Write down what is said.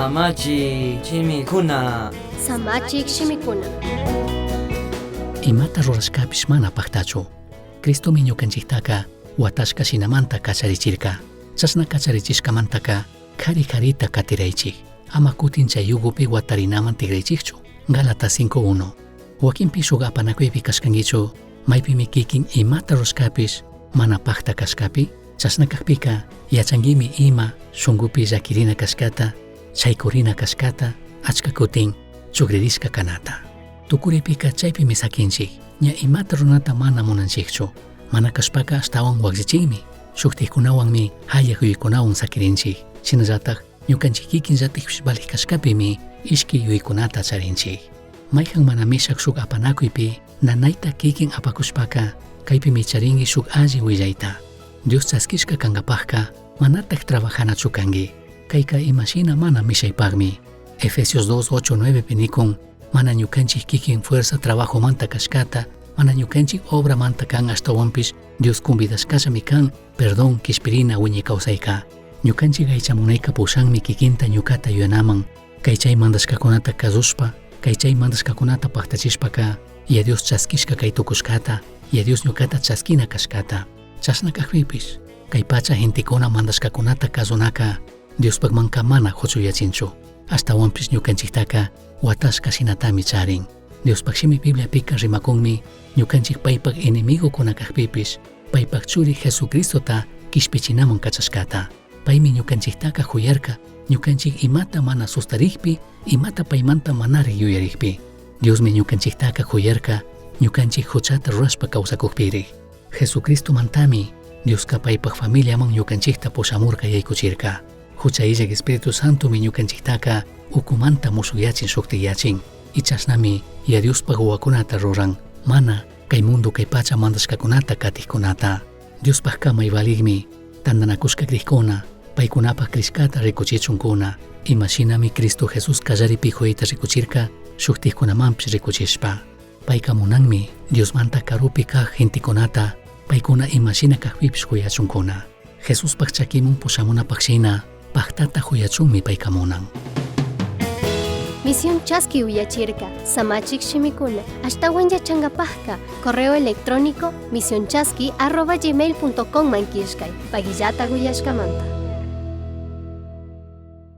Samachik shimikuna. Samachik shimikuna. Imata rurashcapish mana pajtachu. Cristomi ñucanchijtaca huatashca shinamanta cacharichirca. Chashna cacharichishcamantaca cari carita catiraichij. Ama cutin chay yugopi huatarinaman tigraichijchu. Gálatas 5.1. Huaquinpi shuk apanakuypi kashkankichu, maypimi kikin imata rurashcapish mana pajta kashkapi, chashna kajpika yachanguimi ima shungupi llaquirina kashkata, shaykurina kashkata, achka kutin chugririshka kanata. Tukuripika chaypimi sakinchik, ña imata runata mana munanchikchu, mana kashpaka ashtawan wakllichinmi, shuktikkunawanmi hayak yuyaykunawan sakirinchik, shinallatak ñukanchik kikinllatikpish valij kashkapimi ishki yuyaykunata charinchik. Mayhan mana mishak shuk apanakuypi nanayta kikin apakushpaka kaypimi charinki shuk alli willayta. Dios chaskishka kankapajka manatak trabajanachu kanki. Kayka imashina mana mishaypakmi. Efesios 2, 8, 9 pi nikun, mana ñukanchik kikin fuerza trabajomanta kashkata, mana ñukanchik obramanta kan ashtawanpish Dios convidashkallami kan perdón kishpirina wiñay kawsayka. Ñukanchik aychamunayka pushanmi kikinta ñukata yuyanaman, kay chay mandashkakunata kasushpa, kay chay mandashkakunata paktachishpaka, ya Dios chaskishka kay tukushkata, ya Dios ñukata chaskina kashkata. Chashna kajpipish, kay pacha gentekuna mandashkakunata kasunaka Diospakmanka mana huchuyachinchu. Ashtawanpish ñukanchiktaka huatashka shinatami charin. Diospaj shimi Bibliapika rimakunmi ñukanchik paypak enemigokuna kajpipish, paypak churi Jesucristota kishpichinaman kachashkata. Paymi ñukanchiktaka juyarka, ñukanchik imata mana sustarikpi, imata paymanta manari yuyarikpi. Diosmi ñukanchiktaka juyarka, ñukanchik huchata rurashpa kawsakukpirik. Jesucristomantami Dioska paypak familiaman ñukanchikta pushamurka yaykuchirka. Hucha illak Espíritu Santomi ñukanchiktaka ukumanta mushukyachin shuktiyachin. Y chashnami ya Diospaj wawakunata ruran, mana kay mundo kay pacha mandashkakunata katikkunata. Diospaj kamay valikmi tantanakushka krikkuna, paykunapaj krishkata rikuchichunkuna, imashinami Cristo Jesús kallaripi juyayta rikuchirka shuktikkunamanpish rikuchishpa. Payka munanmi Diosmanta karupi kaj gentekunata paykuna imashina kajpipish juyachunkuna. Jesuspaj chakimun pushamunapaj shina paktata juyachunmi payka munan. Misión Chaski uyachirka, Samachik shimikuna, ashtawan yachangapajka, correo electrónico misionchaski@gmail.com man killkay, pagillata uyashkamanta.